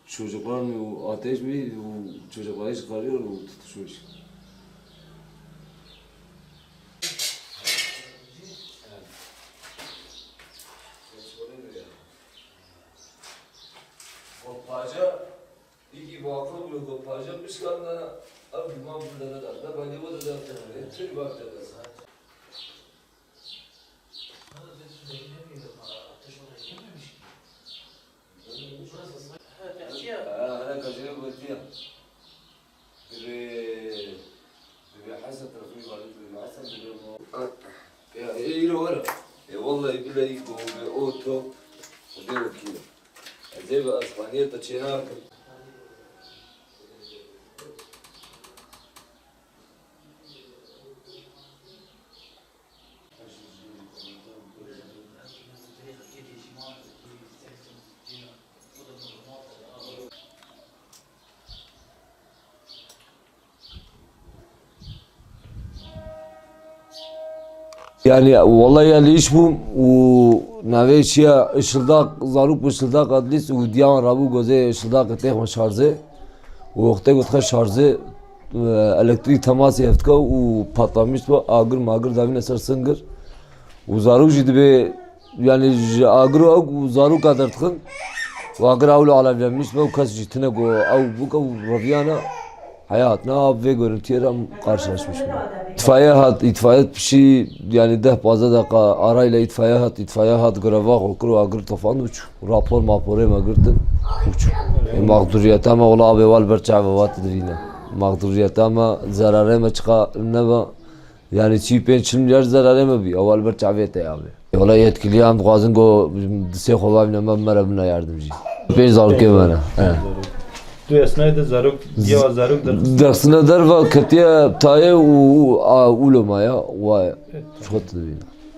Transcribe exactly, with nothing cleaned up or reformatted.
Çocuklar mı, o ateş mi, o çocuklar çıkarıyor, o tutuşmuş. Kopaca, iki bakım bile kopaca, biz kanına, abi duman burada da, da, ben de o da da, tır bak da, da. Ha, hele kaçırı bırakıyor. Dibi, dibi Hasan tarafı var, dibi Hasan, dibi o. Ya, e, yürü var. E, vallahi billahi, bu, bu, o top, o da o kilo. E, dibi Aspanya da çenak. Yani, vallahi yani iş bu, û navê çiya Işıldak, zarok bu Işıldak adlis û diyawan rabû gozê Işıldak têxme şarjê. Û wextê ku dixe şarjê, e, elektrîk temasê hev dike û patlamiş dibe, agir magir davîne ser singir. Û zarok jî dibê, yani ji agir û ew ku zaroka derdixin, û agir ewlo alevlenmiş dibe û kes jî tine ku ew bûke û reviyane heya hatine. Bi vê görüntüyê re em karşılaşmış bûn. Îtfaiye hat, îtfaiye pişî, yani deh pazdeh deqa arayla îtfaiye hat, îtfaiye hat greva xwe kir û agir tefand û çû. Rapor maporê me girtin û çû. Ê, mexduriyeta me wela abê wal ber çavê vat dirîne. Mexduriyeta me, zerarê me çiqa nebe. Yani çî pênc çil milyar zerarê me bî. Ewal ber çavê te abê. Wela yetkiliya em dixwazin go disê xwe bavîne me, me re bina yardim jî. Pênc zarokê me ne. He. Tu esnayê de zarok, diya zarok derxist. Dersine derva ketiye tayê û, û, a, ulo maya. Wa Evet. Xwe dibîne.